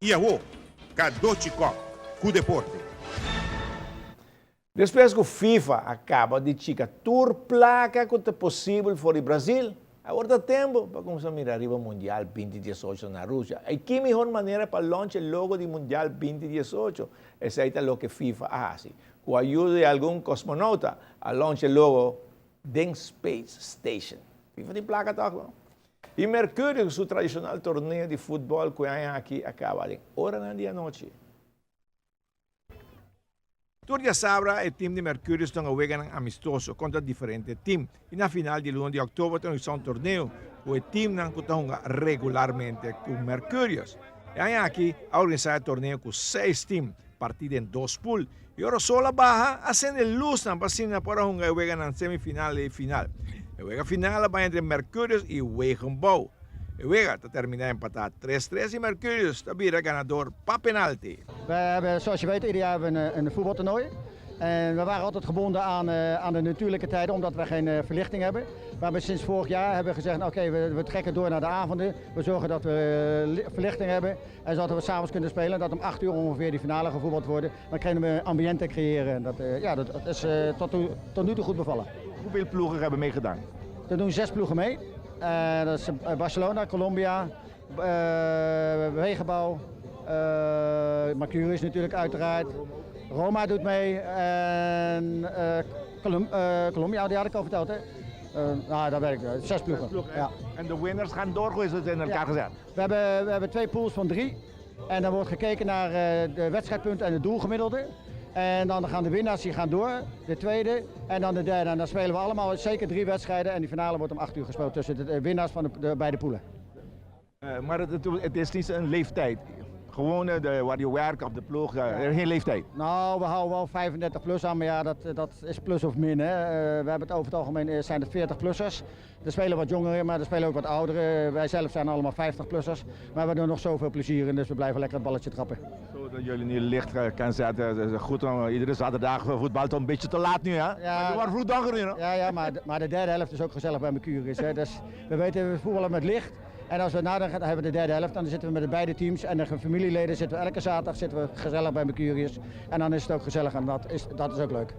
I awo, Cadochi Kock ku deporte. Despues ku FIFA a kaba di chika tur plaka ku ta posibel for di Brazil, awor ta tempu pa kumsa mira riba Mundial binti diesocho na Rusia. I ki mihor manera pa launch e logo di Mundial binti diesocho? Esei ta loke FIFA a hasi. Ku ayudo di algun kosmonouta a launch e logo den Space Station. FIFA tin plaka tòg no? I Mercurio ku su tradishonal torneo di futbòl ku e aña aki a kaba den oranan di anochi. Tur diasabra e tim di Mercurius ta hunga weganan amistoso kontra diferente tim i na final di luna di òktober ta organisa un torneo ku e timnan ku ta hunga regularmente ku Mercurius. E aña aki a organisa e torneo ku seis tim partí den dos pool i ora sol a baha a sende lusnan pa asina por a hunga e weganan semifinal i final. E wega final a bai entre Mercurius i Wegenbouw. E wega ta terminá empatá tres tres i Mercurius ta bira ganador pa penalti. We hebben, zoals je weet, ieder jaar hebben we een voetbaltoernooi. En we waren altijd gebonden aan, aan de natuurlijke tijden, omdat we geen verlichting hebben. Maar we sinds vorig jaar hebben we gezegd, oké, okay, we trekken door naar de avonden. We zorgen dat we verlichting hebben en zodat we s'avonds kunnen spelen. Dat om 8 uur ongeveer die finale gevoetbald worden. Dan kunnen we ambiënten creëren. En dat, ja, dat is tot nu toe goed bevallen. Hoeveel ploegen hebben meegedaan? Er doen zes ploegen mee. Dat is Barcelona, Colombia, Wegenbouw, Mercurius natuurlijk uiteraard. Roma doet mee en Colombia, die had ik al verteld hè. Nou, dat weet ik, zes ploegen. Zes ploegen, ja. En de winnaars gaan door, hoe is het in elkaar gezet? We hebben twee pools van drie. En dan wordt gekeken naar de wedstrijdpunten en het doelgemiddelde. En dan gaan de winnaars die gaan door, de tweede en dan de derde. En dan spelen we allemaal zeker drie wedstrijden. En die finale wordt om 8 uur gespeeld tussen de winnaars van de beide poules. Maar het is niet een leeftijd. Gewoon waar je werkt op de ploeg, geen leeftijd. Nou, we houden wel 35 plus aan, maar ja, dat is plus of min. Hè. We hebben het over het algemeen, zijn het 40-plussers. Er spelen wat jongeren, maar er spelen ook wat ouderen. Wij zelf zijn allemaal 50-plussers. Maar we doen nog zoveel plezier in, dus we blijven lekker het balletje trappen. Zodat jullie nu licht kan zetten. Het is goed om iedere zaterdag voetbal toch een beetje te laat nu, hè? Ja. Maar je wordt vroeg donker nu, hè? Ja, maar de derde helft is ook gezellig bij Mercurius. Hè. Dus we weten, we voetballen met licht. En als we nadenken, dan hebben we de derde helft. Dan zitten we met de beide teams en de familieleden zitten we elke zaterdag zitten we gezellig bij Mercurius. En dan is het ook gezellig en dat is ook leuk.